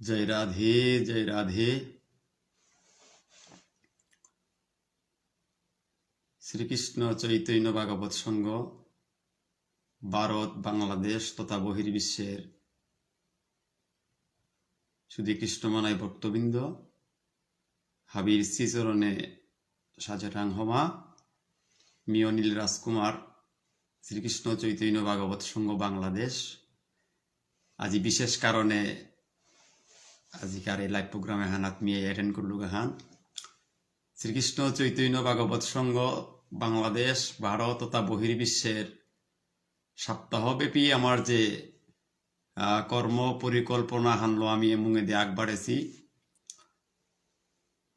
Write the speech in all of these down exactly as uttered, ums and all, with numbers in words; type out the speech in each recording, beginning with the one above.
জয় রাধে, জয় রাধে। শ্রীকৃষ্ণ চৈতন্য ভাগবত সংঘ, ভারত, বাংলাদেশ তথা বহির্বিশ্বের সুধী কৃষ্ণমানাই ভক্তবৃন্দ, হাবির শ্রীচরণে সাজারাং হমা। মি অনিল রাজকুমার, শ্রীকৃষ্ণ চৈতন্য ভাগবত সংঘ বাংলাদেশ। আজি বিশেষ কারণে আজিকার এই live program এহানাত মি attend করলুগা হান। শ্রীকৃষ্ণ চৈতন্য ভাগবত সংঘ বাংলাদেশ, ভারত তথা বহির্বিশ্বের সপ্তাহব্যাপী আমার যে, আহ, কর্ম পরিকল্পনা হানলো আমি মুঙেদে আগবাড়েছি।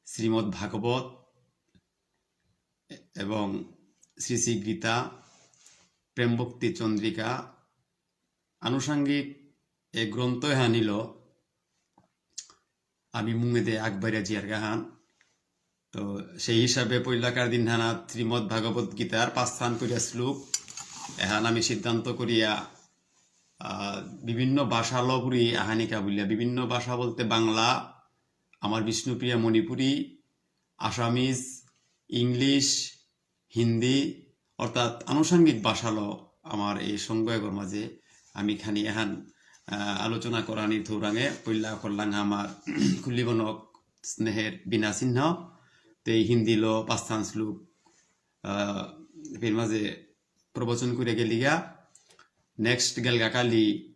শ্রীমদ্ ভাগবত এবং শ্রী শ্রী গীতা, প্রেম ভক্তি চন্দ্রিকা, আনুষঙ্গিক এ গ্রন্থ হানিল আমি মুঙেদে আগবাড়িয়া জিয়ারগা হান। তো সেই হিসাবে পৈলাকার দিন হানা শ্রীমদ্ ভাগবত গীতার পাঁচহান করিয়া শ্লোক এহান আমি সিদ্ধান্ত করিয়া, আহ, বিভিন্ন ভাষা লপুরি আহানিকা বুলিয়া, বিভিন্ন ভাষা বলতে বাংলা, আমার বিষ্ণুপ্রিয়া মণিপুরী, আসামিজ, ইংলিশ, হিন্দি, অর্থাৎ আনুষঙ্গিক ভাষালো আমার এই সংঘ এগর মাঝে আমি খানি এহান, আহ, আলোচনা করানি থৌরাঙে পৈলা করলাং আমার কুলিবনক স্নেহের বিনা সিংহ, তে হিন্দিলো পাঁচহান শ্লোক, আহ, এর মাঝে প্রবচন করে গেলিগা। Next গেলগা কালি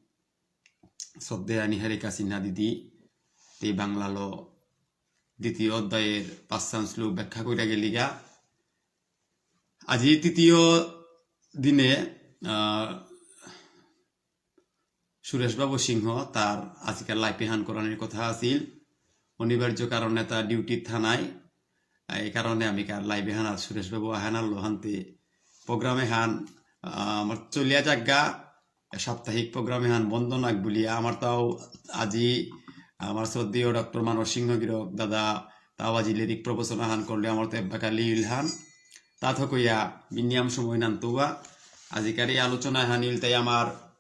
শ্রদ্ধেয়া নিহারিকা সিনহা দিদি, তে বাংলালো দ্বিতীয় অধ্যায়ের পাঁচহান শ্লোক ব্যাখ্যা করে গেলিগা। আজি তৃতীয় দিনে, আহ, সুরেশ বাবু সিংহ তার আজিকার live এহান করানির কথা আছিল, অনিবার্য কারণে তার duty থানায়, এই কারণে আমি কার live এহান আর সুরেশ বাবু আহানার লোহান্তে program এহান, আহ, আমার চলিয়া যাগা, সাপ্তাহিক program এহান বন্ধ নাক বুলিয়া আমার তাও আজি আমার শ্রদ্ধেয় ডক্টর মানস সিংহ গিরক দাদা তাও আজি lyric প্রবচন আহান করলে আমার তো এব্বাকালি ইলহান। তা থকইয়া বিনিয়াম সময় নান্তুয়া আজিকার এই আলোচনা হান ইলতাই আমার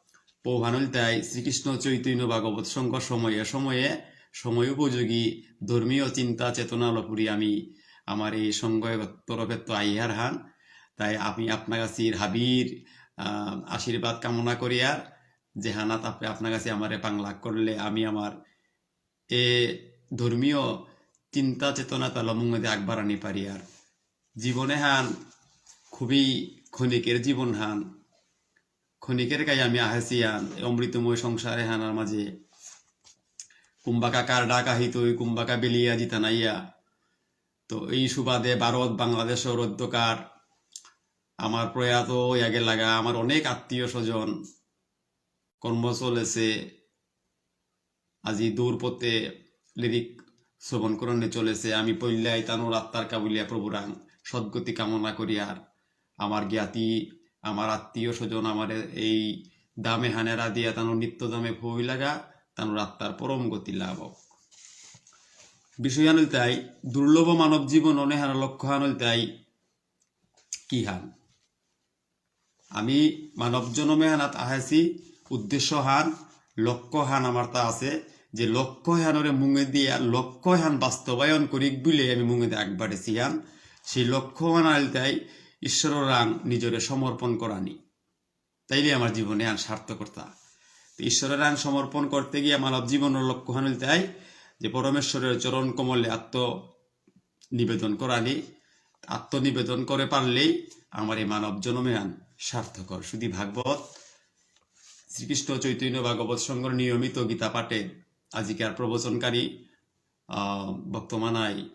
পৌহান ইলতাই শ্রীকৃষ্ণ চৈতন্য ভাগবত সংঘ সময়ে সময়ে সময় উপযোগী ধর্মীয় চিন্তা চেতনা লপুরি আমি আমার এই সংঘ তরফে তো আইহার হান। তাই আমি আপনার কাছে হাবির, আহ, আশীর্বাদ কামনা করি আর যে হানাত আপনি আপনার কাছে আমারে পাংলাক করলে আমি আমার এ ধর্মীয় চিন্তা চেতনা তালা মুঙেদে আগবাড়ানি পারি আর। জীবনে হান খুবই ক্ষণিকের জীবন হান, ক্ষণিকের কাই আমি আহেছি হান, এ অমৃতময় সংসারে হানার মাঝে কুম্বাকা কার ডাক আহিতই, কুম্বাকা বেলিয়া জিতানাইয়া। তো এই সুবাদে ভারত, বাংলাদেশর অধ্যকার আমার প্রয়াত ইয়াগে লাগা আমার অনেক আত্মীয় স্বজন কর্ম চলেছে, আজি দূর পথে lyric শ্রবণ করণে চলেছে। আমি পল্লাই তানুর আত্মার কাবুলিয়া প্রভুরাং সদ্গতি কামনা করি আর আমার জ্ঞাতি, আমার আত্মীয় স্বজন, আমার এই দামে হানেরা দিয়া তানুর নিত্য দামে ভই লাগা, তানুর আত্মার পরম গতি লাভ হোক। বিষয় আনলতাই দুর্লভ মানব জীবন অনেহার লক্ষ্য আনলতাই কি হান? আমি মানব জনমে হানাত আহেছি, উদ্দেশ্য হান, লক্ষ্য হান আমার তা আছে, যে লক্ষ্য হানরে মুঙে দিয়া লক্ষ্য হান বাস্তবায়ন করিক বুলে আমি মুঙে দিয়ে আগবাড়েছি হান। সেই লক্ষ্য হান আইলতাই ঈশ্বর রাং নিজরে সমর্পণ করানি, তাইলে আমার জীবনে আর সার্থকতা। তো ঈশ্বর রাং সমর্পণ করতে গিয়ে মানব জীবনের লক্ষ্য হান ইলতাই যে পরমেশ্বরের চরণ কমলে আত্ম নিবেদন করানি, আত্মনিবেদন করে পারলেই আমার এই মানব জনমে আন সার্থকর। শুধু ভাগবত, শ্রীকৃষ্ণ চৈতন্য ভাগবত সংঘর নিয়মিত গীতা পাঠে আজিকার প্রবচনকারী, আহ, ভক্তমানাই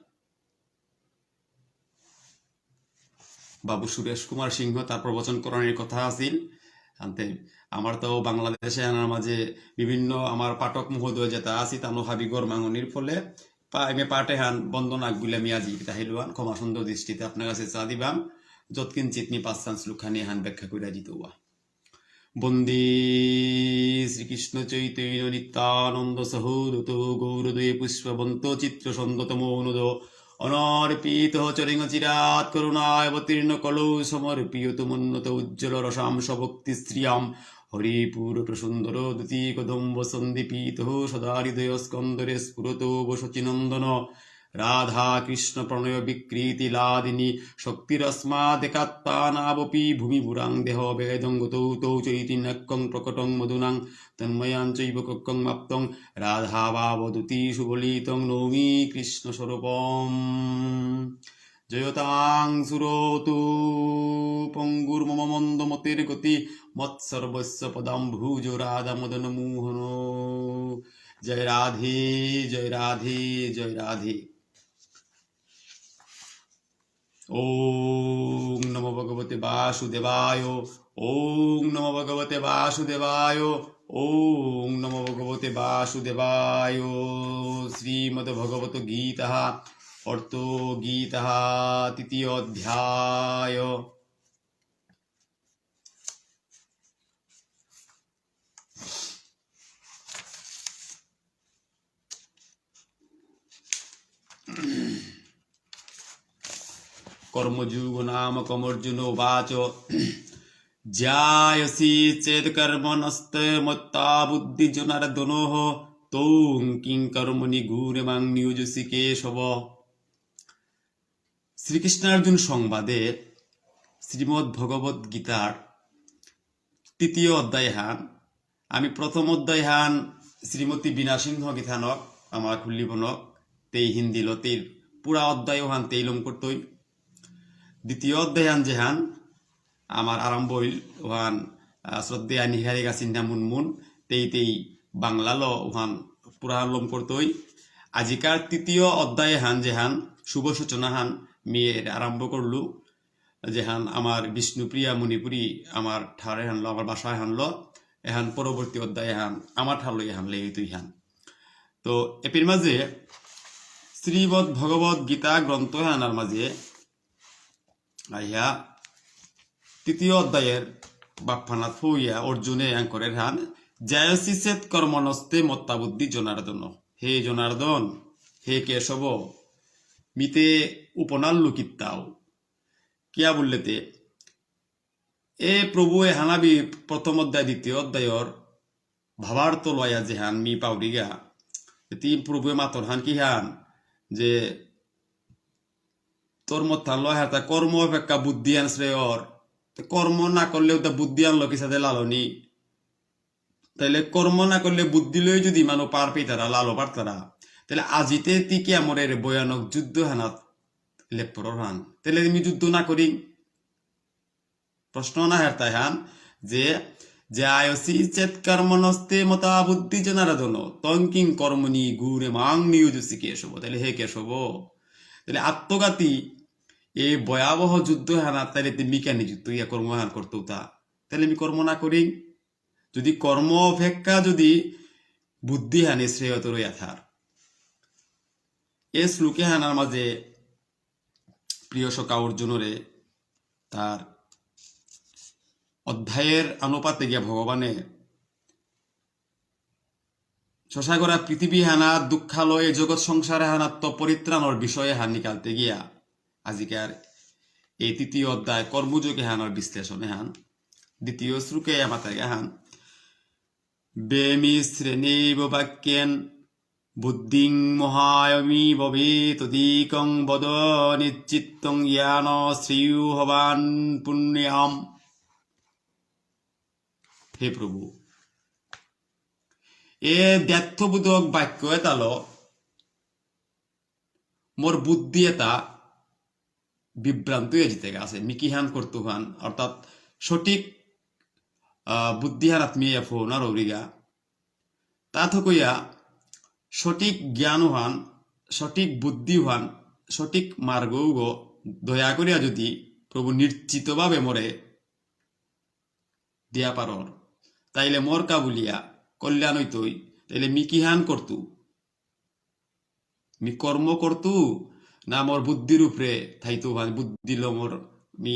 বাবু সুরেশ কুমার সিংহ তার প্রবচন করানির কথা আছিল। আনতে আমার তো বাংলাদেশে আনার মাঝে বিভিন্ন আমার পাঠক মহোদয় যেটা আছি, তানো হাবিগর মাঙনির ফলে পা-, এমে পাঠে হান বন্ধন আগুলে আমি আজি কিতা হেলুয়ান ক্ষমা সুন্দর দৃষ্টিতে আপনার কাছে চা দিবাম। যৎকিঞ্চিত মি পাঁচ চান্স লুখানি হান ব্যাখ্যা করে দিতে হওয়া। বন্দে শ্রীকৃষ্ণ চৈতন্য নিত্যানন্দ সহোদত গৌরদয়ে পুষ্পবন্ত চিত্র সন্দত মৌনদ অনর্পিত চরিং চিরাৎ করুণায় অবতীর্ণ কলৌ সমর্পিয়ত মুন্নত উজ্জ্বল রসাম স্বভক্তি শ্রিয়াম হরিপুরটসুন্দরদ্যুতিকদম্বসন্দীপিতঃ সদা হৃদয়স্কন্ধরে স্ফুরতোব শচীনন্দন। রাধাকৃষ্ণ প্রণয় বিকৃতি লাদিনী শক্তিরস্মাদেকাত্মানাবপি ভূমিপুরাং দেহভেদং গতৌ তৌ চৈতন্যক্যং প্রকটং মধুনাং তন্ময়াঞ্চৈব কক্কং মাপ্তং রাধাভাবদ্যুতি সুবলিতং নৌমি কৃষ্ণ স্বরূপম। জয়তাং সুরতু পঙ্গুর্মম মন্দমতির্গতি মৎসর্বস্য পদাম্ভুজ রাধা মদন মোহন। জয় রাধে, জয় রাধে, জয় রাধে। ওম নমো ভগবতে বাসুদেবায়। ওম নমো ভগবতে বাসুদেবায়। ওম নমো ভগবতে বাসুদেবায়। শ্রীমদ্ভগবত গীতা অর্থ গীতা তৃতীয় অধ্যায়। কর্মযোগ নামকমর্জুন উবাচ, ধ্যায়সি চেৎ কর্মণস্তে মত্তা বুদ্ধি জনার্দন, তং কিং কর্মণি গুরে মাং নিয়োজসি কেশব। শ্রীকৃষ্ণার্জুন সংবাদে শ্রীমদ্ ভগবত গীতার তৃতীয় অধ্যায় হান। আমি প্রথম অধ্যায় হান শ্রীমতী বীণা সিংহ গীতানক, আমার খুল্লি বনক, তেই হিন্দিল, তেই পুরা অধ্যায় হান তেই লম করতই। দ্বিতীয় অধ্যায় হান যেহান আমার আরম্ভ হইল, ওহান, আহ, শ্রদ্ধেয়া নিহারিকা সিনহা মুনমুন, তেই তেই বাংলালো ওহান পুরা লম করতই। আজিকার তৃতীয় অধ্যায় হান যেহান শুভ সূচনা হান মি এর আরম্ভ করলু। যেহান আমার বিষ্ণুপ্রিয়া মণিপুরী আমার ঠারে হানলো, আমার ভাষায় হানলো, এহান পরবর্তী অধ্যায় হান আমার ঠারলো এহান লেই তুই হান। তো এপির মাঝে শ্রীমদ্ ভগবত গীতা গ্রন্থ হানার মাঝে আইয়া তৃতীয় অধ্যায়ের বাপ্পানাথ হইয়া অর্জুনে এহান করে হান, ধ্যায়সি চেৎ কর্মণস্তে মত্তা বুদ্ধি জনার্দন। হে জনার্দন, হে কেশব, মিতে উপনাল লুকিত্তাও। কিয়া বুললেতে, এ প্রভু এহানাবি প্রথম অধ্যায়, দ্বিতীয় অধ্যায়র ভাবার্থ লয়া যেহান মি পাউরিগা। এতি প্রভুয়ে মাতর হান কি হান, যে তোর মত হান লয়া হারতা কর্ম অপেক্ষা বুদ্ধি আন শ্রেয়র। তে কর্ম না করলেও তা বুদ্ধি আনলো কিসাদে লালনি। তাইলে কর্ম না করলে বুদ্ধি লই যদি মানু পার পেতারা, লালো পারতারা, তাইলে আজিতে তি কি আমরে রে ভয়ানক যুদ্ধ হানাত লেপরর হান। তাইলে আমি যুদ্ধ না করি। প্রশ্ন না হেরতাই হান যে, ধ্যায়সি চেৎ কর্মণস্তে মত্তা বুদ্ধি জনার্দন, তং কিং কর্মণি গুরে মাং নিয়োজসি কেশব। তাইলে হে কেশব, তাইলে আত্মঘাতী এই ভয়াবহ যুদ্ধ হানা, তাইলে তি মিকা নিযুক্ত ইয়া কর্ম হান করতো তা। তাইলে আমি কর্ম না করি, যদি কর্ম অপেক্ষা যদি বুদ্ধি হানি শ্রেয় তো রইয়া থার। এ শ্লোকে হানার মাঝে প্রিয় সখা অর্জুনরে তার অধ্যায়ের অনুপাতে গিয়া ভগবানে সসাগরা পৃথিবী হানা দুঃখালয়ে জগৎ সংসার হানাত্ত পরিত্রাণর বিষয়ে হান নিকালতে গিয়া আজিকার এই তৃতীয় অধ্যায় কর্মযোগে হানার বিশ্লেষণে হান দ্বিতীয় শ্লোকে আমাতাগে হান বেমি শ্রেণীব বাক্যেন বুদ্ধিং মহায়মি ভবে তদিকং বদ নিশ্চিত্তং জ্ঞান শ্রেয়ো হবান পুণ্যাম। হে প্রভু, এ দ্ব্যর্থবোধক বাক্য এতালো মোর বুদ্ধি এতা বিভ্রান্ত হয়ে যেতে গেছে। মি কিহান করতু হান, অর্থাৎ সঠিক, আহ, বুদ্ধি হান আত্মীয় ফোন আর ওরিগা। তা তো কইয়া সঠিক জ্ঞান হান, সঠিক বুদ্ধি হান, সঠিক মার্গ উগো দয়া করিয়া যদি প্রভু নিশ্চিতভাবে মোরে দিয়া পারর, তাইলে মোর কাবুলিয়া কল্যাণ হইতই। তাইলে মি কিহান করতু? মি কর্ম করতু না মোর বুদ্ধির উপরে থাইতু, মানে বুদ্ধি লো মোর মি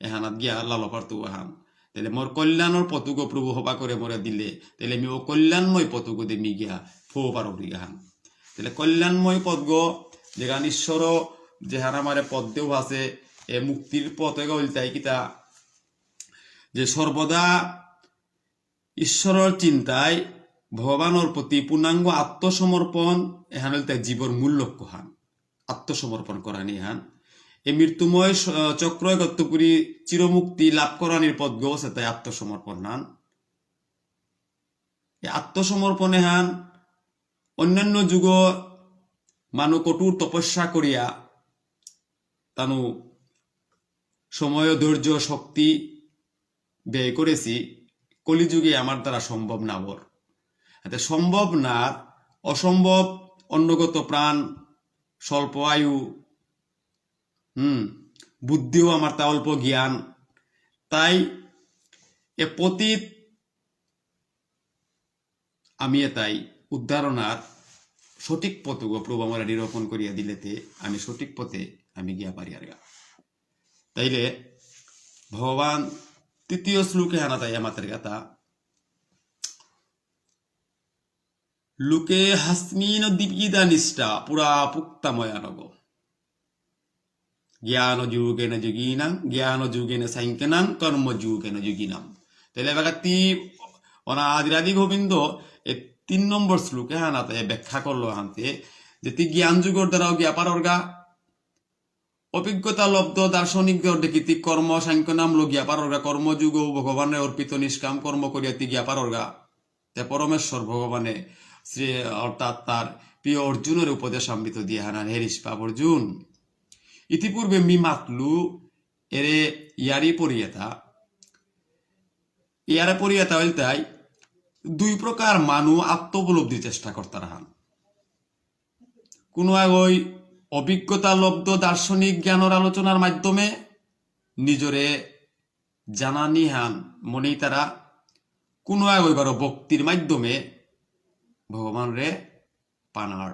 এহানাত গিয়া লালো পারতু আহান। তাইলে মোর কল্যাণর পথুগো প্রভু হবা করে মোরে দিলে, তাইলে মি ও কল্যাণময় পথুগো দে মি গিয়া ফো পারো হরি আহান। তাইলে কল্যাণময় পথগো যেখান ঈশ্বর যেহান আমারে পথ দেও আছে, এ মুক্তির পথ এগো ইলতাই কিতা যে সর্বদা ঈশ্বরর চিন্তায় ভগবানর প্রতি পূর্ণাঙ্গ আত্মসমর্পণ এহান ইলতাই জীবর মূল লক্ষ্যহান। আত্মসমর্পণ করানিহান। এ মৃত্যুময় স-, চক্র এগত্ত করি চিরমুক্তি লাভ করানির পথগ সেতাই আত্মসমর্পণহান। এ আত্মসমর্পণেহান অন্যান্য যুগ মানু কঠোর তপস্যা করিয়া তানু সময়, ধৈর্য, শক্তি ব্যয় করেসি, কলিযুগে আমার দ্বারা সম্ভব না বর। এতে সম্ভব না, অসম্ভব, অন্নগত প্রাণ, স্বল্প আয়ু, হুম, বুদ্ধিও আমার তা অল্প জ্ঞান। তাই এ পতিত আমি এতাই উদ্ধারণার সঠিক পথগ প্রভু আমারে নিরূপণ করিয়া দিলেতে আমি সঠিক পথে আমি গিয়া পারিয়ারগা। তাইলে ভগবান তৃতীয় শ্লোকে হানাত আইয়া মাতেরগাতা, লোকে হাস্মিন দ্বিবিধা নিষ্ঠা পুরা পুক্তা ময়ানঘ। জ্ঞান যোগেন যোগিনাং, জ্ঞান যোগেন সাংখ্যানাং, কর্ম যোগেন যোগিনাম। তাহলে এবার তি অনাদিরাদি গোবিন্দ এ তিন নম্বর শ্লোকে হানাতে ব্যাখ্যা করলো হানতে যে তি জ্ঞান যোগর দ্বারাও গিয়া পাররগা, অভিজ্ঞতা লব্ধ দার্শনিক দেখি তি কর্ম সাংখ্যানাম লগিয়া পাররগা, কর্মযোগ ভগবানের অর্পিত নিষ্কাম কর্ম করিয়া তি গিয়া পাররগা। তে পরমেশ্বর ভগবানে শ্রী অর্থাৎ তার প্রিয় অর্জুনের উপদেশ অমৃত দিয়া হানান, হে নিষ্পাপ অর্জুন, ইতিপূর্বে মি মাতলু এরে ইয়ারি পরিয়েতা, ইয়ারে পরিয়েতা হইলতাই দুই প্রকার মানু আত্ম উপলব্ধির চেষ্টা করতারা হান। কোনো আগই অভিজ্ঞতা লব্ধ দার্শনিক জ্ঞানর আলোচনার মাধ্যমে নিজরে জানানি হান মনেই তারা, কোনো আগই বারো ভক্তির মাধ্যমে ভগবানরে পানার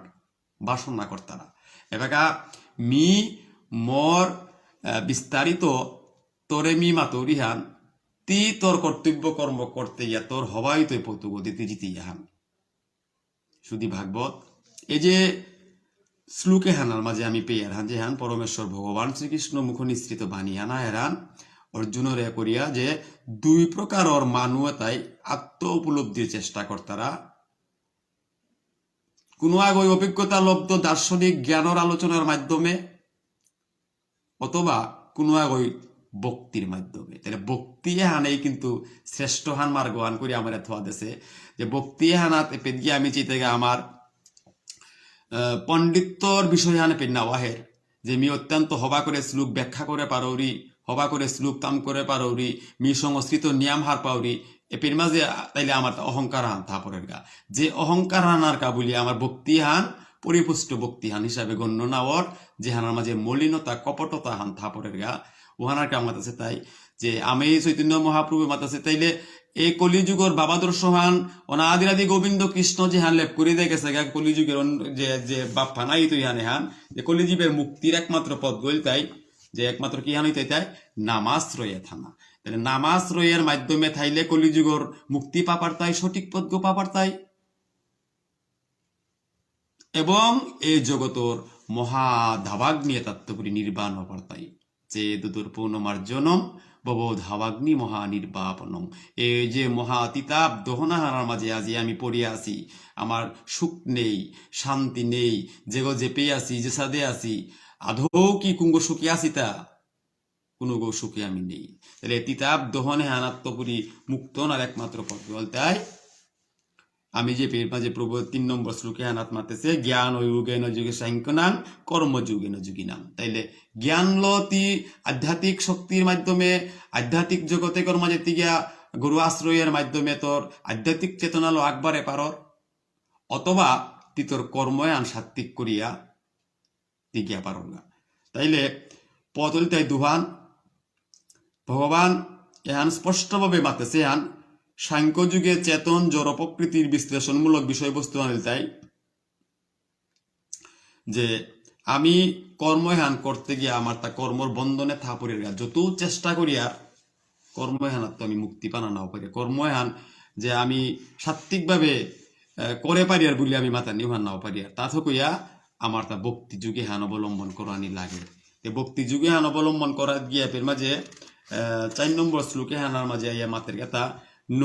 বাসনা করতারা। এবাকা মি মোর, আহ, বিস্তারিত তোরে মি মাতৌরি হান, তি তোর কর্তব্য কর্ম করতে ইয়া তোর হবাই তো পতুগ দিতে জিতে ইয়া হান। শুধু ভাগবত, এই যে শ্লোকে হানার মাঝে আমি পেয়ার হান যে হান পরমেশ্বর ভগবান শ্রীকৃষ্ণ মুখ নিঃসৃত বাণী হানা হেরান অর্জুনরে করিয়া যে দুই প্রকারর মানু এতাই আত্ম উপলব্ধির চেষ্টা করতারা। কোনো আগই অভিজ্ঞতা লব্ধ দার্শনিক জ্ঞানর আলোচনার মাধ্যমে অথবা কোনো আগই ভক্তির মাধ্যমে। তাহলে ভক্তি এহানেই কিন্তু শ্রেষ্ঠ হান মার্গ হান করি আমার থোয়া দেশে। যে ভক্তি এহানাত এপেদ গিয়ে আমি চিতে গা আমার, আহ, পণ্ডিত্যর বিষয় হান এপেদ না ওয়াহের। যে মি অত্যন্ত হবা করে শ্লোক ব্যাখ্যা করে পারৌরি, হবা করে শ্লোক তাম করে পারৌরি, মি সংস্কৃত নিয়ম হার পাউরি, এপের মাঝে, আ, তাইলে আমার তা অহংকার হান থা পড়ের গা। যে অহংকার হানার কা বলি আমার ভক্তি হান, পরিপুষ্ট ভক্তি হান হিসাবে গণ্য না অর, যে হানার মাঝে মলিনতা, কপটতা হান থা পড়ের গা। ওহানার কা মাতাছে তাই, যে আমি চৈতন্য মহাপ্রভু মাতাছে তাইলে এই কলিযুগর ভাবাদর্শ হান, অনাদিরাদি গোবিন্দ কৃষ্ণ যে হান লেপ করি দিয়ে গেছে গা, কলিযুগের অন-, যে, যে বাপ ফানাই তো ইহানে হান, যে কলিযুগের মুক্তির একমাত্র পথগ ইলতাই, যে একমাত্র কি হান ইলতাই তাই? নামাশ্রয়ে থানা। তাহলে নামাশ্রয়ের মাধ্যমে থাইলে কলিযুগর মুক্তি পাপারতাই, সঠিক পথগ পাপারতাই। এবং এই জগতর মহা দাবাগ্নি এতাত্ত করি নির্বাণ পারতাই। চেদোদর্পণ মার্জনম ভবধাবাগ্নি মহানির্বাপণম। এই যে মহা তিতাপ দহন হানার মাঝে আজি আমি পড়িয়া আছি, আমার সুখ নেই, শান্তি নেই, যেগো যেপে আছি, যে সাদে আছি, আদৌ কি কুঙ্গ সুখে আছি তা? কোনো গো সুখে আমি নেই। তাহলে তিতাপ দহনে হানাত্ত করি মুক্ত অনার একমাত্র পথ বলতে হয়। আমি যে পের মাঝে প্রভু তিন নম্বর শ্লোকে হানাত মাতেছে, জ্ঞান যোগেন যোগী সাংখ্যানাং, কর্ম যোগেন যোগিনাম। তাইলে জ্ঞান লতি আধ্যাত্মিক শক্তির মাধ্যমে, আধ্যাত্মিক জগতে কর্ম যেতে গিয়া গুরু আশ্রয়ের মাধ্যমে তোর আধ্যাত্মিক চেতনা লো আকবারে পারর, অথবা তি তোর কর্মহান সাত্ত্বিক করিয়া তি গিয়া পারর না। তাইলে পথ ইলতাই দুহান, ভগবান এহান স্পষ্টভাবে মাতেছে হান, সাংখ্য যোগে চেতন জড় প্রকৃতির বিশ্লেষণমূলক বিষয়বস্তু আনিলতাই যে আমি কর্ম এহান করতে গিয়া আমার তা কর্মর বন্ধনে থা পড়িয়া গা। যত চেষ্টা করিয়া কর্ম এহানাত্ত আমি মুক্তি পানা নাও পারি। কর্ম এহান যে আমি সাত্ত্বিকভাবে, আহ, করে পারি আর বলে আমি মাতা নিহান নাও পারি আর। তা থকইয়া আমার তা ভক্তি যোগ এহান অবলম্বন করানি লাগে। তে ভক্তি যোগ এহান অবলম্বন করা গিয়া এর মাঝে, আহ, চার নম্বর শ্লোকে হানার মাঝে আইয়া মাতের কথা, न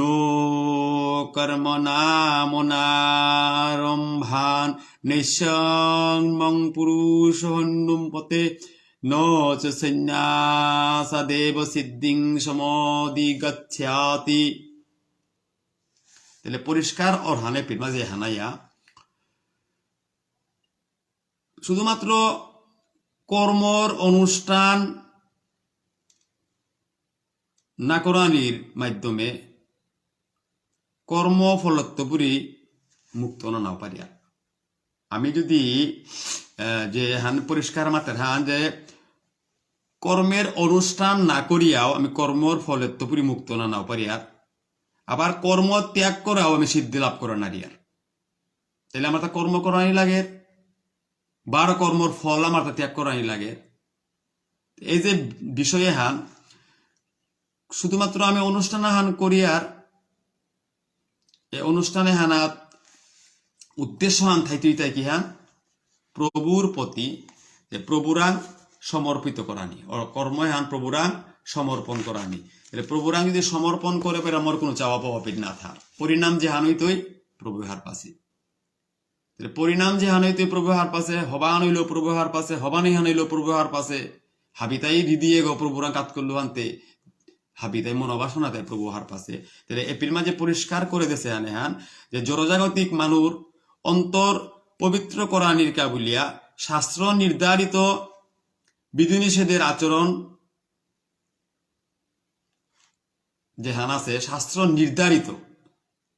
कर्मणामनारम्भान् नैषां मं पुरुषोऽनुपपत्ति, न च सन्न्यासादेव सिद्धिं समधिगच्छति। তাহলে পরিষ্কার অরহানে পিরমা যে হানাইয়া শুধুমাত্র কর্মর অনুষ্ঠান না করানির মাধ্যমে কর্ম ফলত্বপুরি মুক্ত না নাও পারিয়া। আমি যদি, আহ, যে হান পরিষ্কার মাতের হান যে কর্মের অনুষ্ঠান না করিয়াও আমি কর্মর ফলত্বপুরি মুক্ত না নাও পারিয়ার, আবার কর্ম ত্যাগ করাও আমি সিদ্ধি লাভ করে নারিয়ার। তাহলে আমার তা কর্ম করানি লাগে, বারো কর্মর ফল আমার তা ত্যাগ করানি লাগে। এই যে বিষয়ে হান শুধুমাত্র আমি অনুষ্ঠান হান করিয়ার, এ অনুষ্ঠানে হানাত উদ্দেশ্য হান থাইতই তাই কি হান? প্রভুর প্রতি যে প্রভুরাং সমর্পিত করানি, অর কর্ম হান প্রভুরাং সমর্পণ করানি। তাহলে প্রভুরাং যদি সমর্পণ করে পেরে আমার কোনো চাওয়া পাওয়া পেট না থাক, পরিণাম যে হান হইতই প্রভু হার পাশে। তাহলে পরিণাম যে হান হইতই প্রভু হার পাশে, হবা হান হইল প্রভু হার পাশে, হবা নেই হান হইল প্রভু হার পাশে। হাবিতাই দিদিয়ে গো প্রভুরাং কাত করলো আনতে, হাবিতাই মনোবাসনা তাই প্রভু হার পাশে। তাহলে এপির মাঝে পরিষ্কার করে দেছে আনে হান যে জড়জাগতিক মানুর অন্তর পবিত্র করানির কা বুলিয়া শাস্ত্র নির্ধারিত বিধিনিষেধের আচরণ যেহান আছে শাস্ত্র নির্ধারিত,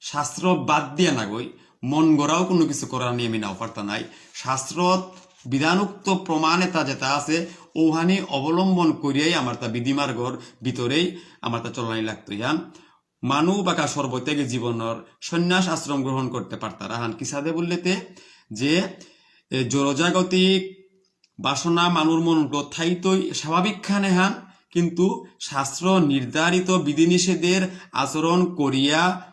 শাস্ত্র বাদ দিয়া না গই, মন গড়াও কোনো কিছু করার নিয়ে আমি নাও পারতা নাই। শাস্ত্রত বিধানোক্ত প্রমাণ এটা যেটা আছে, ওহানি অবলম্বন করিয়াই আমার তা বিধিমার্গর ভিতরেই আমার তা চলানি লাগতো। ইয়ান মানু বাকা সর্বত্যাগী জীবনর সন্ন্যাস আশ্রম গ্রহণ করতে পারতারা হান কিসাদে বললেতে যে, এ, জড়জাগতিক বাসনা মানুর মনগত থাইতই স্বাভাবিক খানে হান, কিন্তু শাস্ত্র নির্ধারিত বিধিনিষেধের আচরণ করিয়া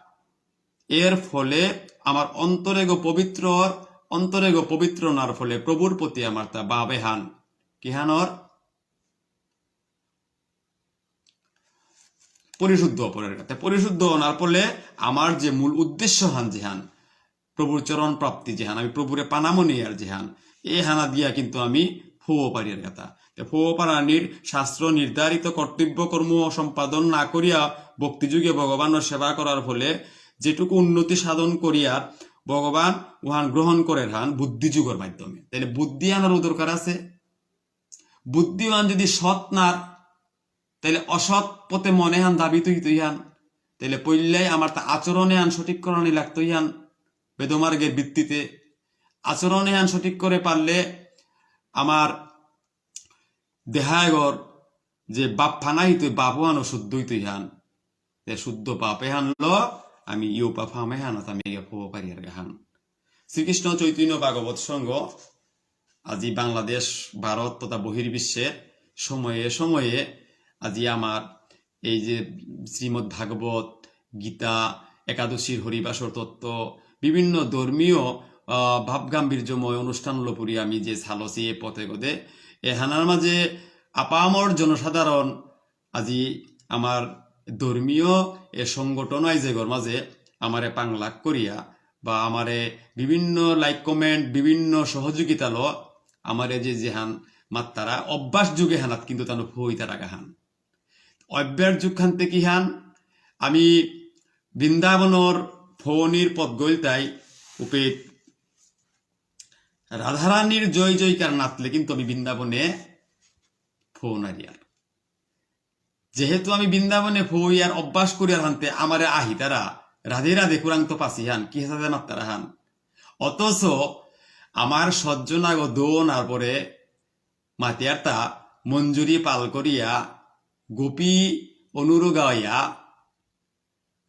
এর ফলে আমার অন্তরেগ পবিত্র, অন্তরেগ পবিত্র নার ফলে প্রভুর প্রতি আমার তা বাবে হান। কিহানর? পরিশুদ্ধ অপরের কাছে। পরিশুদ্ধ অনার ফলে আমার যে মূল উদ্দেশ্য হান যেহান, প্রভুর চরণ প্রাপ্তি যেহান, আমি প্রভুরে পানামনি আর যেহান, এ হানা দিয়া কিন্তু আমি ফো পারিয়ার কথা। তে ফো পারানির শাস্ত্র নির্ধারিত কর্তব্য কর্ম সম্পাদন না করিয়া ভক্তিযোগে ভগবানর সেবা করার ফলে যেটুকু উন্নতি সাধন করিয়ার ভগবান উহান গ্রহণ করের হান বুদ্ধিযোগর মাধ্যমে। তাহলে বুদ্ধি আনারও দরকার আছে। বুদ্ধিমান যদি সৎ নার, তাহলে অসৎ পথে মনে হান দাবি তুই তুই হান। তাহলে পইলাই আমার তা আচরণে হান সঠিক করানি লাগতো হান। বেদমার্গের ভিত্তিতে আচরণে হান সঠিক করে পারলে আমার দেহায়গর যে বাপ ফানা হইতই, বাপ হানও শুদ্ধ হইতই হান। তে শুদ্ধ বাপে হানলো, আমি ইউ বাপ হামে হান, আমি ইয়া ফো পারিয়ার গা হান। শ্রীকৃষ্ণ চৈতন্য ভাগবত সংঘ আজি বাংলাদেশ, ভারত তথা বহির্বিশ্বে সময়ে সময়ে আজি আমার এই যে শ্রীমদ্ ভাগবত, গীতা, একাদশীর হরিবাসর তত্ত্ব, বিভিন্ন ধর্মীয়, আহ, ভাব গাম্ভীর্যময় অনুষ্ঠান লপুরি আমি যে সালসি এ পথে গদে, এহানার মাঝে আপামর জনসাধারণ আজি আমার ধর্মীয় এ সংগঠন আইজেগর মাঝে আমারে পাংলাক করিয়া বা আমারে বিভিন্ন like, comment, বিভিন্ন সহযোগিতা ল আমারে যে যেহান মাত্তারা অভ্যাস যুগে হানাত কিন্তু তানো ফইতা রাখা হান। অভ্যাস যুগ হানতে কি হান? আমি বৃন্দাবনর ফোনির পথ গইলতাই উপেত রাধারানীর জয় জয়কার নাতলে কিন্তু আমি বৃন্দাবনে ফোন আরিয়ার। যেহেতু আমি বৃন্দাবনে ফইয়ার অভ্যাস করিয়ার হানতে আমারে আহিতারা রাধে রাধে কুরাং তো পাসি হান, কি হেসাদে মাত্তারা হান। অথচ আমার সজ্জনাগ দোনার পরে মাতিয়ারতা মঞ্জুরি পাল করিয়া গোপী অনুরোগাইয়া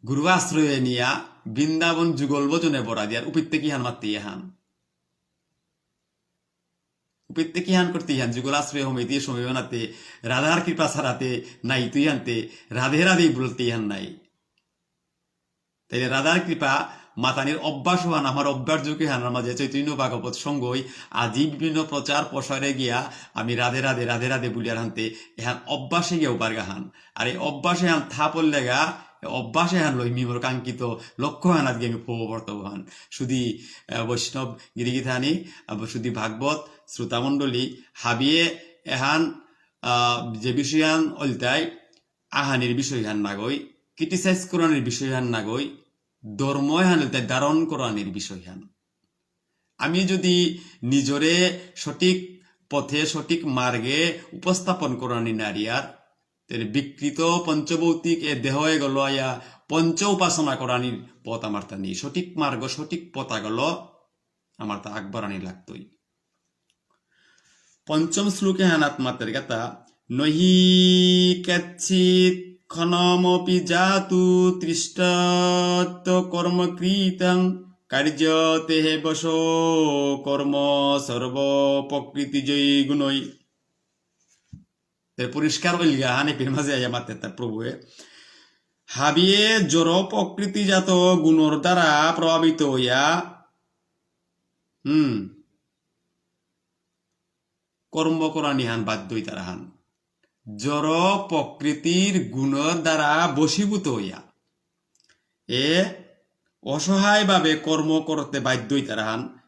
গুরু আশ্রয়ে নিয়া বৃন্দাবন যুগল ভজনে বরা দিয়ার উপিত্তে কি হান মাত্তে হান। উপিত্তে কি হান করতে হান যুগল আশ্রয় হমিতি সময় বানাতে রাধার কৃপা ছাড়াতে নাই তুই আনতে রাধে রাধে বলতে হান নাই। তাইলে রাধার কৃপা মাতানির অভ্যাস হান, আমার অভ্যাস যোগ এহানর মাঝে চৈতন্য ভাগবত সংঘই আজি বিভিন্ন প্রচার প্রসারে গিয়া আমি রাধে রাধে, রাধে রাধে বুলিয়ার হানতে এহান অভ্যাসে গিয়া উপার গাহান। আর এই অভ্যাসে হান থাপর লেগা, এই অভ্যাসে হান লই মি মোর কাঙ্ক্ষিত লক্ষ্য হান আজকে আমি পূর্ববর্ত হান। শুধু, আহ, বৈষ্ণব গিরিগিথানি, আহ, শুধু ভাগবত শ্রোতামণ্ডলী, হাবিয়ে এহান, আহ, যে বিষয়হান অলতাই আহানির বিষয়হান নাগই, criticize করানির বিষয়হান নাগই, ধর্ম এহান ইলতাই ধারণ করানির বিষয়হান। আমি যদি নিজরে সঠিক পথে, সঠিক মার্গে উপস্থাপন করানি নারিয়ার, তেলে বিকৃত পঞ্চভৌতিক এ দেহ এগ লয়া পঞ্চ উপাসনা করানির পথ আমার তা নেই। সঠিক মার্গ, সঠিক পথ আগলো আমার তা আগবাড়ানি লাগতই। পঞ্চম শ্লোকে হানাত মাতের কথা, "নহি কচ্চিৎ ক্ষণমপি জাতু তিষ্ঠত্য কর্মকৃতং, কার্যতে হ্যবশো কর্ম সর্ব প্রকৃতিজৈ গুণৈ।" এর পরিষ্কার হইল গা, হানি পির মাঝে আইয়া মাতে তার প্রভুয়ে। হাবিয়ে জড় প্রকৃতিজাত গুণর দ্বারা প্রভাবিত হইয়া, হুম, কর্ম করানিহান বাধ্য হইতারা হান। জড় প্রকৃতির গুণর দ্বারা বশীভূত হইয়া। এ অসহায়ভাবে কর্ম করতে বাধ্য হইতারা হান।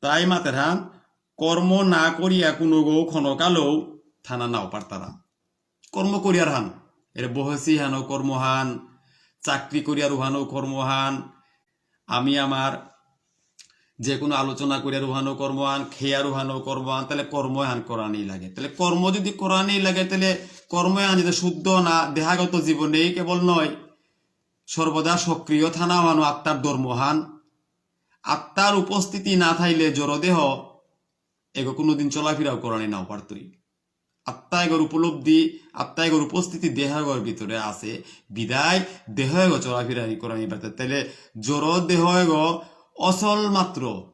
তাই মাতের হান, কর্ম না করিয়া কোনো গো ক্ষণকালেও থানা নাও পারতারা। কর্ম করিয়ার হান। এর বহেসি হানও কর্ম হান, চাকরি করিয়ার উহানও কর্ম হান, আমি আমার যে কোনো আলোচনা করিয়ার উহানও কর্ম হান, খেয়ার উহানও কর্ম হান, তাহলে কর্ম হান করানি লাগে। তাহলে কর্ম যদি করানি লাগে, তাহলে কর্ম হান যদি শুদ্ধ না, দেহাগত জীবনেই কেবল নয়, সর্বদা সক্রিয় থানা হানও আত্মার ধর্ম হান। আত্মার উপস্থিতি না থাইলে জড়দেহ এগো কোনোদিন চলাফেরাও করানি নাও পারতই। আত্মা এগর উপলব্ধি, আত্মা এগর উপস্থিতি দেহ এগর ভিতরে আছে, বিদায় দেহ এগো চলাফেরানি করানি পারতে। তাহলে জড় দেহ এগো অচল মাত্র।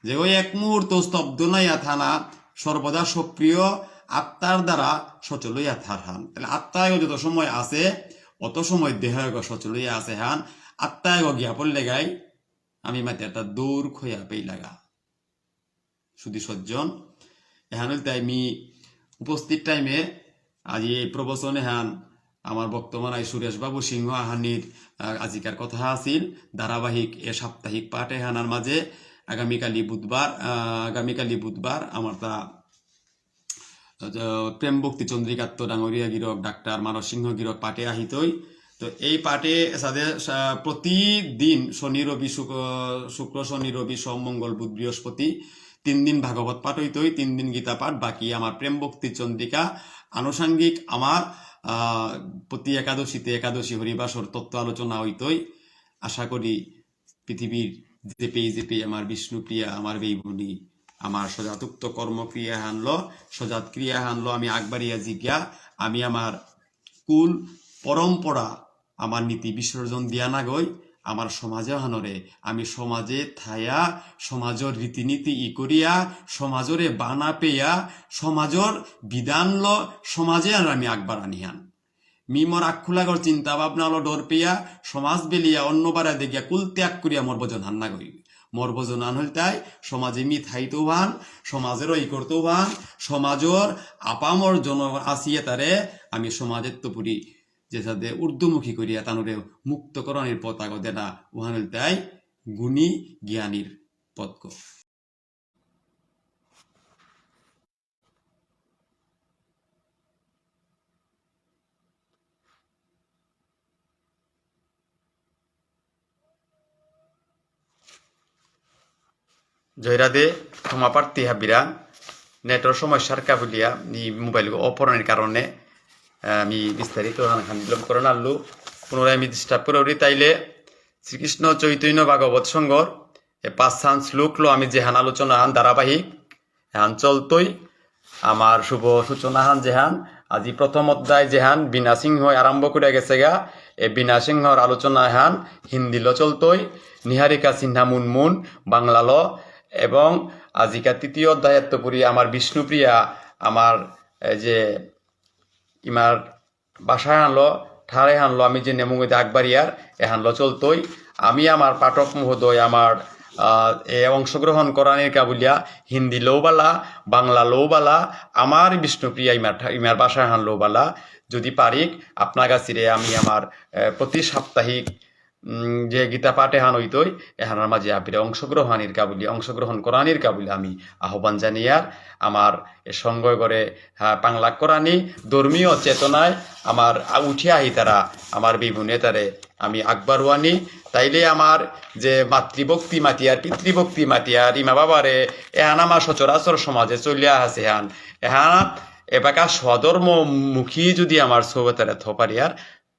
যেগো এক মুহূর্ত স্তব্ধ নাইয়া থানা, সর্বদা সক্রিয় আত্মার দ্বারা সচল হইয়া থার হান। তাহলে আত্মা এগো যত সময় আছে, অত সময় দেহ এগো সচল হইয়া আছে হান। আত্মা এগো গিয়া পড়লে গাই, আমি মাতে একটা দৌড় খইয়া পেই লাগা। সুধী সজ্জন, এহান হইল তাই মি উপস্থিত টাইমে আজি এই প্রবচন এহান আমার বক্তমান আই সুরেশ বাবু সিংহ আহানির, আহ, আজিকার কথা আছিল ধারাবাহিক এ সাপ্তাহিক পাঠ এহানার মাঝে আগামীকালি বুধবার, আহ, আগামীকালি বুধবার আমার তা, আহ, প্রেম ভক্তি চন্দ্রিকাত্ত ডাঙরিয়া গিরক ডাক্তার মানস সিংহ গিরক পাঠে আহিতই। তো এই পাঠে এসাদে, আহ, প্রতিদিন শনি, রবি, শুক-, শুক্র, শনি, রবি, সোম, মঙ্গল, বুধ, বৃহস্পতি তিন দিন ভাগবত পাঠ হইতই, তিন দিন গীতা পাঠ, বাকি আমার প্রেম ভক্তি চন্দ্রিকা আনুষঙ্গিক আমার, আহ, প্রতি একাদশীতে একাদশী হরিবাসর তত্ত্ব আলোচনা হইতই। আশা করি পৃথিবীর যেপেই যেপেই আমার বিষ্ণুপ্রিয়া, আমার বেইবুনি, আমার সজাতুক্ত কর্মক্রিয়া হানলো, সজাত ক্রিয়া হানলো, আমি আগবাড়িয়া জিজ্ঞা, আমি আমার কুল পরম্পরা, আমার নীতি বিসর্জন দিয়া না গই, আমার সমাজ হানরে, আমি সমাজে থায়া, সমাজর রীতিনীতি ই করিয়া, সমাজরে বানা পেয়া, সমাজর বিধানলো, সমাজে আর আমি আগবাড়ানি হান। মি মোর আক্ষুলাগর চিন্তা ভাবনালো ডর পেয়া, সমাজ বেলিয়া অন্য বারা দেখিয়া কুল ত্যাগ করিয়া মোর ভজন হান না গই। মোর ভজন হান হইল তাই, সমাজে মি থাইতো হান, সমাজের ই করতো হান, সমাজর আপামর জন আসিয়া তারে, আমি সমাজের তো পুরি যে সাদে ঊর্ধ্বমুখী করিয়া তানুরে মুক্ত করানির পথ আগ দেনা, উহান হইল তাই গুণী জ্ঞানীর পথগ। জয়রাধে, ক্ষমা প্রার্থী হাবিরা, নেটর সমস্যার কাবুলিয়া, ই মোবাইল অপরণের কারণে, আহ, আমি বিস্তারিত হান হান বিলম্ব করে নারলু। পুনরায় আমি ডিস্টার্ব করে উঠি, তাইলে শ্রীকৃষ্ণ চৈতন্য ভাগবত সংঘর এ পাঁচহান শ্লোকলো আমি যেহান আলোচনা হান ধারাবাহিক, এহান চলতই। আমার শুভ সূচনা হান যেহান, আজি প্রথম অধ্যায় যেহান বীণা সিংহ আরম্ভ করে গেছে গা, এ বীণা সিংহর আলোচনা হান হিন্দিলো চলতই, নিহারিকা সিনহা মুনমুন বাংলালো, এবং আজিকা তৃতীয় অধ্যায়ত্ত পুরি আমার বিষ্ণুপ্রিয়া, আমার এই যে ইমার ভাষা হানলো ঠার এহানলো আমি যে নেমুঙে আগবাড়িয়ার এহানলো চলতই। আমি আমার পাঠক মহোদয় আমার, আহ, এ অংশগ্রহণ করানির কাবুলিয়া হিন্দি লৌবালা, বাংলা লৌবালা, আমার বিষ্ণুপ্রিয়া ইমার ঠা-, ইমার ভাষা হান লৌবালা, যদি পারিক, আপনার কাছে আমি আমার, আহ, প্রতি সাপ্তাহিক, উম, যে গীতা পাঠ এহান হইতই, এহানর মাঝে আপিরে অংশগ্রহণের কাবুলি, অংশগ্রহণ করানির কাবুলি আমি আহ্বান জানিয়ার। আমার এ সঙ্গ করে, হ্যাঁ, পাংলাক করানি, ধর্মীয় চেতনায় আমার আ-, উঠে আহি তারা, আমার বিবুনে তারে আমি আগবারুয়ানি। তাইলে আমার যে মাতৃভক্তি মাতিয়ার, পিতৃভক্তি মাতিয়ার, ইমা বাবারে, এহান আমার সচরাচর সমাজে চলিয়া আছে হান। এহান এবাকা স্বধর্ম মুখী যদি আমার সৌগতারে থপারিয়ার,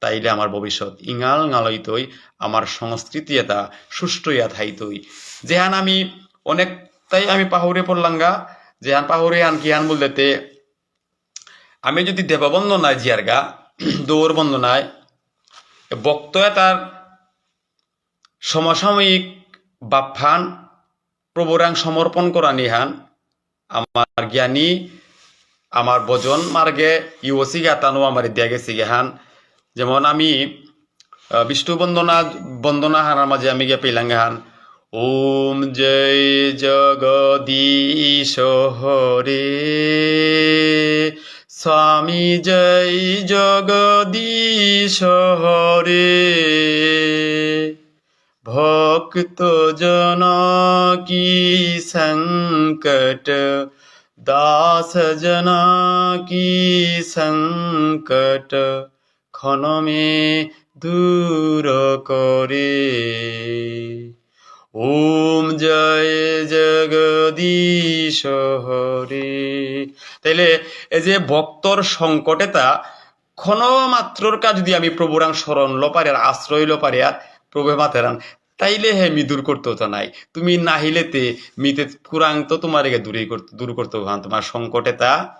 তাইলে আমার ভবিষ্যৎ ইঙাল ঙালইতই, আমার সংস্কৃতি এটা সুষ্ঠু ইয়া থাইতই। যেহান আমি অনেকটাই আমি পাহুরে পড়লাঙ্গা, যেহান পাহুরে আন কি আন বলতে, আমি যদি দেববন্দনায় জিয়ারগা, দৌর বন্দনায়, ভক্ত এটার সমসাময়িক বাপহান প্রভুরাং সমর্পণ করানিহান, আমার জ্ঞানী, আমার ভজন মার্গে ইউসি গাতানো আমার দিয়া গেছি গেহান। যেমন আমি, আহ, বিষ্ণু বন্দনা, বন্দনা হানার মাঝে আমি গিয়ে পেলাম গেহান, ওম জয় জগদীশ হরে, স্বামী জয় জগদীশ হরে। ভক্ত জন কি সংকট, দাস জন কি সংকট, ক্ষণ মে দূর করে। ওম জয় জগদীশ হরে। তাইলে এই যে ভক্তর সংকট এতা ক্ষণ মাত্রর কা যদি আমি প্রভুরাং শরণ লো পারি আর আশ্রয় লো পারি আর প্রভু মাতেরান, তাইলে হে মি দূর করতে হতো নাই। তুমি নাহিলে তে মিতে কুরাং তো তোমার এগে দূরেই করতে, দূর করতে হতো না, তোমার সংকট এতা।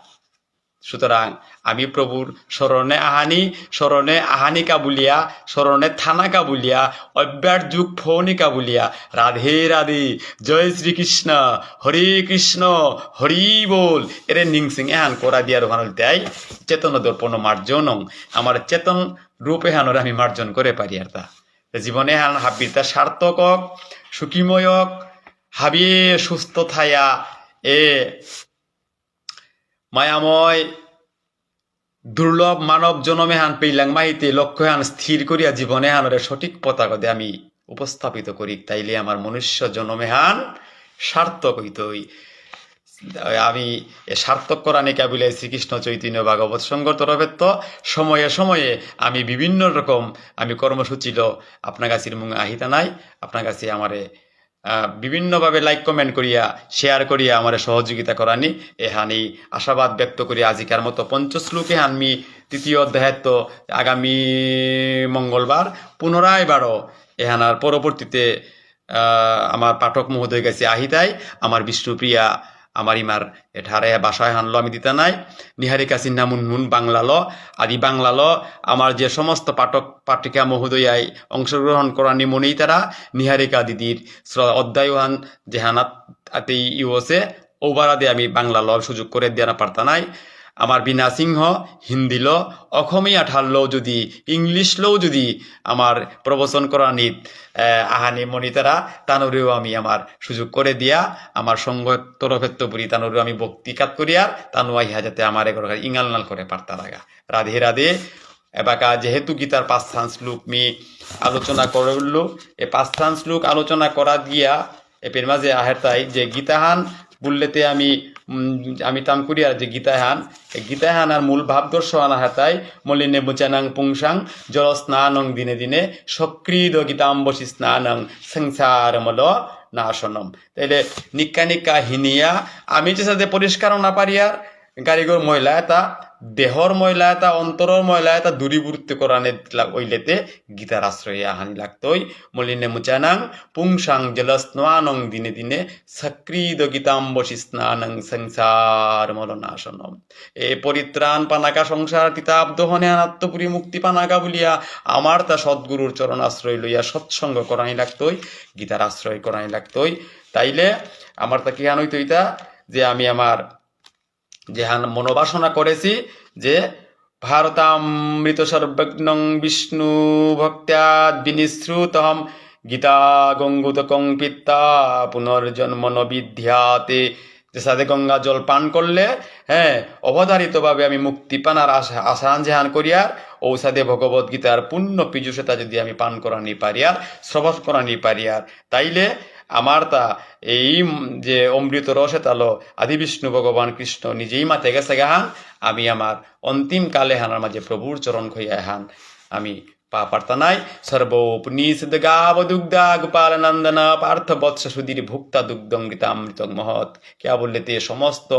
সুতরাং আমি প্রভুর শরণে আহানি, শরণে আহানি কাবুলিয়া, শরণে থানা কাবুলিয়া, অভ্যাস যুগ ফৌনি কাবুলিয়া। রাধে রাধে, জয় শ্রীকৃষ্ণ, হরে কৃষ্ণ, হরি বল। এরে নিংসিং এহান করা দিয়ার ওহান হইতে আই, চেতন দর্পণ মার্জনং। আমার চেতন রূপ এহানরে আমি মার্জন করে পারি আর তা। তে জীবন এহান হাবিরতা সার্থক হোক, সুখীময় হোক, হাবিয়ে সুস্থ থায়া, এ মায়াময় দুর্লভ মানব জনম এহান পেইলাং মাহিতে লক্ষ্য এহান স্থির করিয়া জীবন এহানরে সঠিক পথাগদে আমি উপস্থাপিত করি, তাইলে আমার মনুষ্য জনম এহান সার্থক হইতই। আমি এ সার্থক করানি কাবিলে শ্রীকৃষ্ণ চৈতন্য ভাগবত সংঘর তরফেত্ত সময়ে সময়ে আমি বিভিন্ন রকম আমি কর্মসূচিলো আপনার কাছে মুঙে আহিতা নাই, আপনার কাছে আমারে আহ, বিভিন্নভাবে like comment করিয়া, share করিয়া আমারে সহযোগিতা করানি। এহানি আশাবাদ ব্যক্ত করি আজিকার মতো পঞ্চশ্লোক এহান মি তৃতীয় অধ্যায়ত্ত আগামী মঙ্গলবার পুনরায় বারো এহানার পরবর্তীতে, আহ, আমার পাঠক মহোদয় গেছে আহিতাই, আমার বিষ্ণুপ্রিয়া, আমার ইমার এঠারে ভাষায় হানলো আমি দিতা নাই। নিহারিকা সিনহা মুনমুন বাংলালো, আদি বাংলালো, আমার যে সমস্ত পাঠক পাঠিকা মহোদয়াই অংশগ্রহণ করানি মনেই তারা নিহারিকা দিদির শ্র-, অধ্যায়হান যেহানাত আতেই ইউসে ওবারাদে আমি বাংলালো সুযোগ করে দেনা পারতা নাই। আমার বীণা সিংহ হিন্দিলো, অসমীয়া ঠারলো যদি, ইংলিশলো যদি আমার প্রবচন করানিত, আহ, আহানি মনিতারা তানুরেও আমি আমার সুযোগ করে দিয়া, আমার সংঘ তরফেত্ত পুরি তানুরেও আমি ভক্তি কাত করিয়ার, তানু আহিয়া যাতে আমার এগোর ইঙাল নাল করে পারতা লাগা। রাধে রাধে। এবাকা যেহেতু গীতার পাঁচহান শ্লোক মি আলোচনা করে উঠলো, এই পাঁচহান শ্লোক আলোচনা করা গিয়া এপের মাঝে আহেরতাই যে গীতাহান বুললেতে আমি, উম, আমি তাম করিয়ার যে গীতাহান, এই গীতাহান আর মূল ভাব দর্শন আহেরতাই মলিনে মুচানাং পুংসাং জল স্নানং দিনে দিনে সকৃদ গীতাম্বসী স্নানং সংসার মল নাশনম। তাইলে নিকা নিকা হিনিয়া আমি যে সাথে পরিষ্কার না পারিয়ার, গারিগর ময়লা এটা, দেহর ময়লা এটা, অন্তরর ময়লা এটা দূরীভূত করানে লা-, ওইলেতে গীতার আশ্রয় আহানি লাগতই। মলিনে মুচানাং পুংসাং জল স্নানং দিনে দিনে সকৃদ গীতাম্বসী স্নানং সংসার মল নাশনম। এ পরিত্রাণ পানাকা সংসার তিতাব দহনে আনাত্মপুরী মুক্তি পানাকা বুলিয়া আমার তা সদ্গুরুর চরণ আশ্রয় লইয়া সৎসঙ্গ করানি লাগতই, গীতার আশ্রয় করানি লাগতই। তাইলে আমার তা কি আনইতই তা যে আমি আমার যেহান মনোবাসনা করেছি যে ভারতামৃত সর্বজ্ঞং বিষ্ণু ভক্ত্যাদ বিনিঃসৃতহম। গীতা গঙ্গোদকং পিত্বা পুনর্জন্ম ন বিদ্যাতে। যেসাদে গঙ্গা জল পান করলে, হ্যাঁ, অবধারিতভাবে আমি মুক্তি পানার আশা, আশাহান যেহান করিয়ার, ঔসাদে ভগবত গীতার পূর্ণ পীযুষ এতা যদি আমি পান করানি পারিয়ার, শ্রবণ করানি পারিয়ার, তাইলে আমার তা এই যে অমৃত রস এতালো আদি বিষ্ণু ভগবান কৃষ্ণ নিজেই মাতে গেছে গাহান, আমি আমার অন্তিম কালে হানার মাঝে প্রভুর চরণ খইয়া হান আমি পা পারতা নাই। সর্বোপনিষদ গাব দুগ্ধা গোপাল নন্দন পার্থ বৎস সুধীর ভুক্তা দুগ্ধং গীতামৃতং মহৎ। কিয়া বুললে তে সমস্ত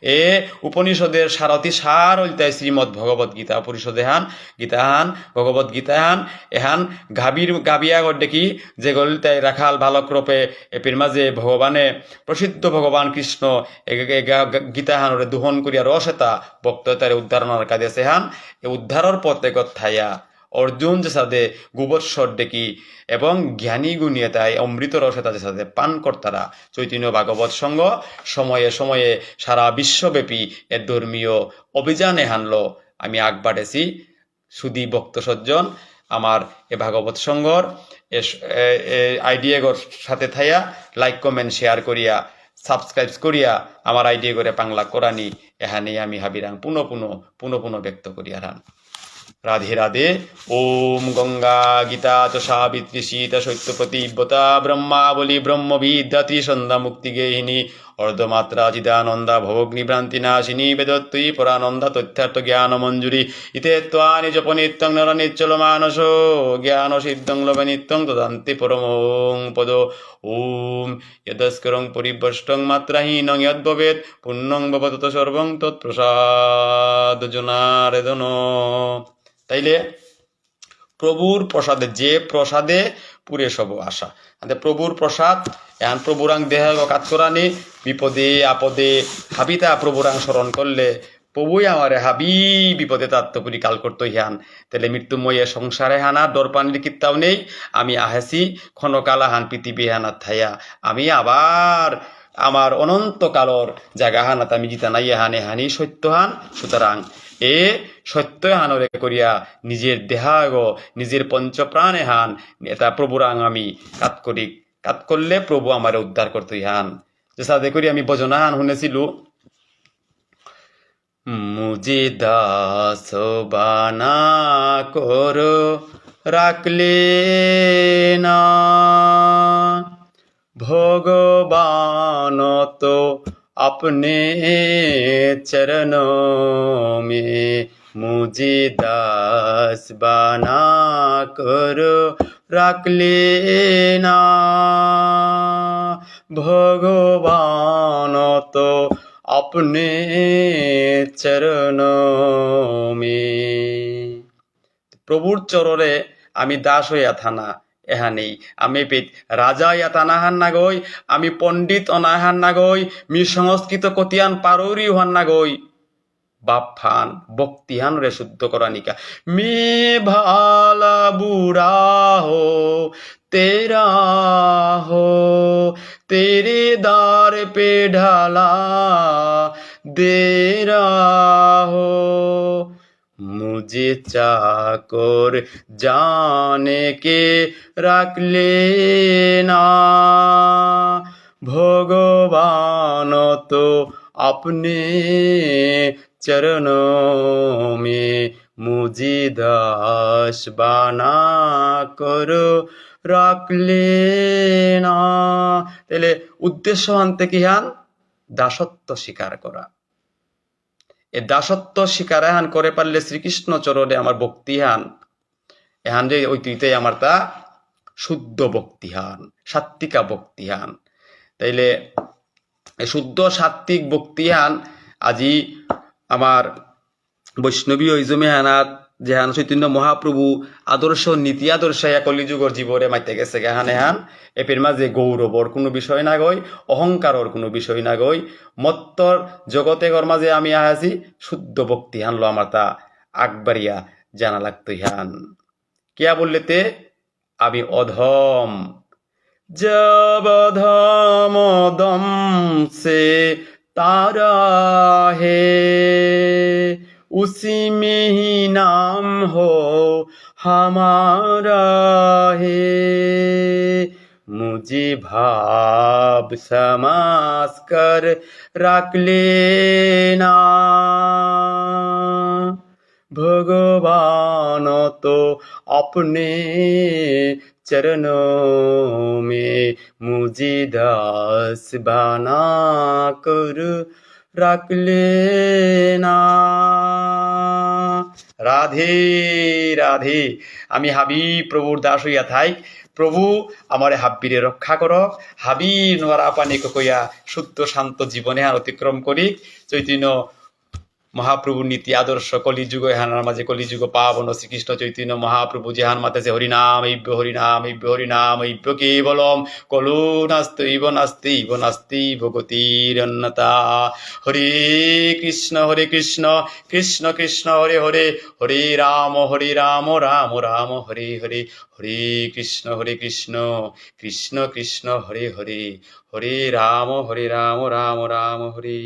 এ উপনিষদের সারথি সার হইলতাই শ্রীমদ্ ভগবত গীতা পরিষদে হান, গীতা হান, ভগবত গীতা হান, এহান গাভীর, গাভী আগর দেখি যে গলিতাই রাখাল বালক রূপে এপির মাঝে ভগবানে, প্রসিদ্ধ ভগবান কৃষ্ণ এ, এ গা-, গা-, গীতা হানরে দোহন করিয়া রস এতা ভক্ত এতারে উদ্ধার অনার কাজে আছে হান, এ উদ্ধারর পথে গত থাইয়া অর্জুন যেসাদে গোবৎসর ডেকি এবং জ্ঞানী গুণী এতাই অমৃত রস এতা যেসাদে পান করতারা, চৈতন্য ভাগবত সংঘ সময়ে সময়ে সারা বিশ্বব্যাপী এ ধর্মীয় অভিযান এহানলো আমি আগবাড়েছি। সুধী ভক্ত সজ্জন, আমার এ ভাগবত সংঘর এ স-, এ, এ আইডি এগর সাথে থাইয়া like, comment, share করিয়া, subscribe করিয়া আমার আইডি এগরে পাংলাক করানি এহানি আমি হাবিরাং পুনঃ পুনঃ, পুনঃ পুনঃ ব্যক্ত করিয়ার হান। রাধে রাধে। ওম গঙ্গা গীতা চ সাবিত্রী সীতা সত্য প্রতিব্রতা ব্রহ্মাবলী ব্রহ্মবিদ্যা ত্রিসন্ধ্যা মুক্তি গেহিনী অর্ধমাত্রা চিদানন্দা ভবগ্নিভ্রান্তি নাশিনী বেদত্রয়ী পরানন্দা তথ্যার্থ জ্ঞান মঞ্জুরী ইতে ত্বানি জপ নিত্যং নর নিচ্ছল মানস জ্ঞান সিদ্ধং লভে নিত্যং তদান্তে পরমং পদ। ওম যদস্করং পরিভ্রষ্টং মাত্রাহীনং যদ্ভবেৎ পুণ্যং ভবতত সর্বং তৎপ্রসাদ জনার্দন। তাইলে প্রভুর প্রসাদে, যে প্রসাদে পুরে সব আশা। আদে প্রভুর প্রসাদ, এহান প্রভুরাং দেহ কাত করানি, বিপদে আপদে হাবিতা প্রভুরাং স্মরণ করলে, প্রভুই আমারে হাবি বিপদে তাত্ত পুরি কাল করতো হিয়ান। তাহলে মৃত্যুময় এ সংসারে হানা ডর পানির কিত্তাও নেই। আমি আহেছি ক্ষণকাল আহান পৃথিবী হানা থাইয়া। আমি আবার আমার অনন্ত কালর জাগা হানাত আমি জিতা নাই হানে হানি সত্য হান। সুতরাং এ সত্য হানরে করিয়া নিজের দেহাগ, নিজের পঞ্চপ্রাণ এহান, এটা প্রভুরাং আমি কাত করি, কাত করলে প্রভু আমারে উদ্ধার করতো হান। যেসাদে করি আমি ভজন হান শুনেছিলু, মুঝে দাস বানা করো রাখলে না, ভগবান তো আপনে চরণ মে। মুঝে দাস বানা করো রাখলে না, ভগবান তো আপনে চরণ মে। প্রভুর চরণে আমি দাস হইয়া থানা এহানেই। আমি পেত রাজা হইয়া থানা হান নাগই, আমি পণ্ডিত অনা হান নাগই, মি সংস্কৃত কতিয়ান পারৌরি হান নাগই। বাপ হান, ভক্তি হান রে শুদ্ধ করানিকা। মি ভালা বুড়া হো, তেরা হো, তেরে দ্বার পে ঢালা দে রা হো। মুঝে চাকর জানে কে রাখলে না, ভগবান তো আপনে চরণ মে। মুঝে দাস বানা করো রাখলে না। তাহলে উদ্দেশ্য হানতে কি হান? দাসত্ব স্বীকার করা। এ দাসত্ব স্বীকার এহান করে পারলে শ্রীকৃষ্ণ চরণে আমার ভক্তি হান, এহান যে ঐতিহ্যে আমার তা শুদ্ধ ভক্তি হান, সাত্ত্বিকা ভক্তি হান। তাইলে এই শুদ্ধ সাত্ত্বিক ভক্তি হান আজি আমার বৈষ্ণবী ঐজমে হানাত যেহান চৈতন্য মহাপ্রভু আদর্শ, নীতি আদর্শ ইয়া কলিযুগর জীবরে মাইতে গেছে গেহান এহান, এপের মাঝে গৌরবর কোনো বিষয় না গই, অহংকারর কোনো বিষয় না গই। মত্তর জগতে গর মাঝে আমি আহাসি শুদ্ধ ভক্তি হানলো আমার তা আকবরিয়া জানা লাগতো হান। কিয়া বললেতে আমি অধম। जब अधम दम से तारा है, उसी में ही नाम हो हमारा है। मुझे भाव समास कर रख लेना। भगवान तो अपने चरणों में मुझे दास बना कर রাখলে না। রাধে রাধে। আমি হাবি প্রভুর দাস হইয়া থাইক। প্রভু আমারে হাব্বিরে রক্ষা করক। হাবি নোয়ারা পানি ককইয়া শুদ্ধ শান্ত জীবনে আর অতিক্রম করি। চৈতন্য মহাপ্রভুর নীতি আদর্শ কলিযুগ এহানর মাঝে কলিযুগ পাবন শ্রীকৃষ্ণ চৈতন্য মহাপ্রভু যেহান মাতেছে হরিনাম ইব্য হরিনাম ইব্য হরিনাম ইব্য কেবলম কলো নাস্তি ইব নাস্তি ইব নাস্তি ইব গতিরন্যতা। হরে কৃষ্ণ হরে কৃষ্ণ কৃষ্ণ কৃষ্ণ হরে হরে হরে রাম হরে রাম রাম রাম হরে হরে হরে কৃষ্ণ হরে কৃষ্ণ কৃষ্ণ কৃষ্ণ হরে হরে হরে রাম হরে রাম রাম রাম হরে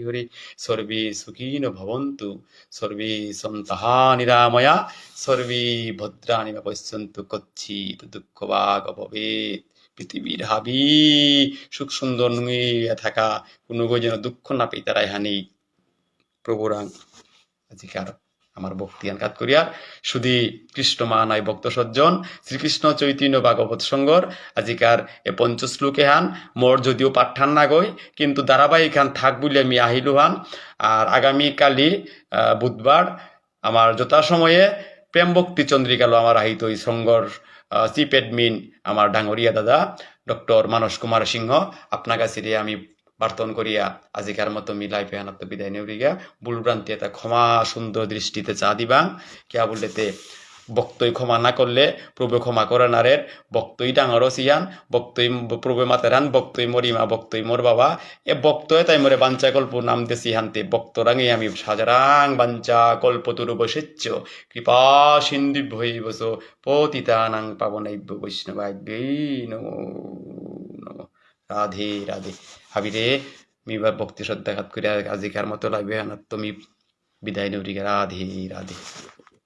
হরে। সর্বে সুখিনো ভবন্তু সর্বে সন্তু নিরাময়া সর্বে ভদ্রাণি মা পশ্যন্তু কচ্চিৎ দুঃখ ভাগ ভবেৎ। পৃথিবীর হাবি সুখ সুন্দর নুঙিয়া থাকা কোনো যেন দুঃখ না পেতারাই হানি প্রভুরাং আজিকার আমার ভক্তি আনকাত করিয়ার শুধু কৃষ্ণ মানাই ভক্ত সজ্জন শ্রীকৃষ্ণ চৈতন্য ভাগবত সংঘর আজিকার এ পঞ্চশ্লোক এহান মোর যদিও পাঠহান নাগই কিন্তু ধারাবাহিক হান থাক বুলি আমি আহিলু হান। আর আগামী কালি আহ, বুধবার আমার যথাসময়ে প্রেম ভক্তি চন্দ্রিকালো আমার আহিত এই সংঘর চিফ এডমিন আমার ডাঙরিয়া দাদা ডক্টর মানস কুমার সিংহ আপনার কাছে আমি প্রার্থনা করিয়া আজিকার মতো মি লাইফ এহানাত্ত বিদায় নেউরিগা। ভুল ভ্রান্তি এটা ক্ষমা সুন্দর দৃষ্টিতে চা দিবাং। কিয়া বললেতে ভক্তই ক্ষমা না করলে প্রভু ক্ষমা করে নারের। ভক্তই ডাঙর সিয়ান ভক্তই প্রভু মাতেরান ভক্তই মরিমা ভক্তই মোর বাবা। এ ভক্ত এতাই মোরে বাঞ্ছা কল্প নাম দেসি হান্তে ভক্তরাঙে আমি সাজারাং বাঞ্ছা কল্প তুরু বৈশিষ্ট্য কৃপা সিন্ধু ভৈবস পতিতানাং পাবনেভ্য বৈষ্ণবাভ্যই নমো নমো। রাধে রাধে। হাবিরে মি বা ভক্তি শ্রদ্ধা কাত করে আজিকার মতো লাইভে আনার তুমি বিদায় নেউরিগা। রাধে রাধে।